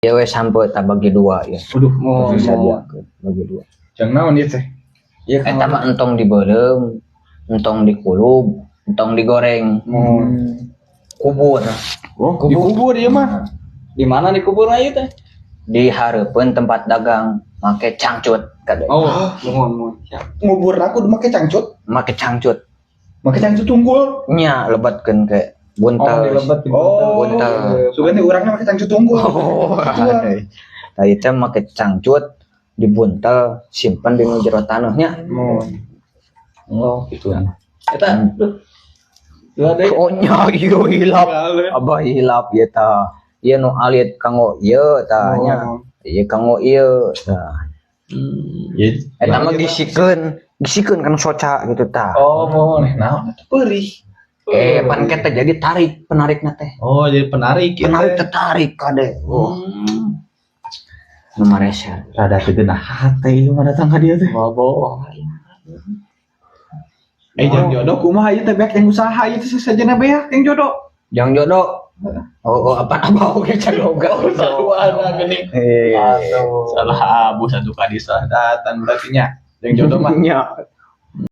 Ieu we sampo eta bagi dua ya. Waduh, Oh, Bisa oh. dia bagi dua. Jang naon ieu teh? Iya. Eta mah entong dibeuleum, entong dikulub, entong digoreng, Mau kubur. Oh, dikubur ieu mah. Di mana dikubur ieu teh? Di hareupeun tempat dagang make cangcut kade. Oh, muhun muhun. Siap. Ngubur aku make cangcut. Make cangcut. Make cangcut tunggul. Nya lebetkeun ke Oh, buntel. dilebet di Oh, buntel. Sugan teh urangna make cangcut tunggul. Oh, Gituan. tadi teh make cangcut dibuntel simpen di nu jero tanahnya. Muhun. Oh, Gitu. Eta, duh. Dua deui. Oh nya ieu hilap. Abah hilap ieu tah. Ieu nu alit kanggo ieu tah nya. Oh. Ieu kanggo ieu tah. Ieu Eta mah gisikeun, gisikeun kan soca gitu tah. Oh, muhun. naon eta peurih. Eh, pan teh jadi tarik penarikna teh. Oh, jadi penarik ya. Penarik tertarik kade. Oh, nu mareser. Rada teu geunah hate ieu mah datang ka dieu teh. Bobo. Eh, jang jodoh kumaha ieu teh, beak yang usaha ieu teh sesajena beak yang jodoh. Jang jodoh. Oh, apa apa oke cagoga. Saluana geuning. Eh, Salah abu satu kali salah datang berarti nya. Yang jodoh mah. Nya.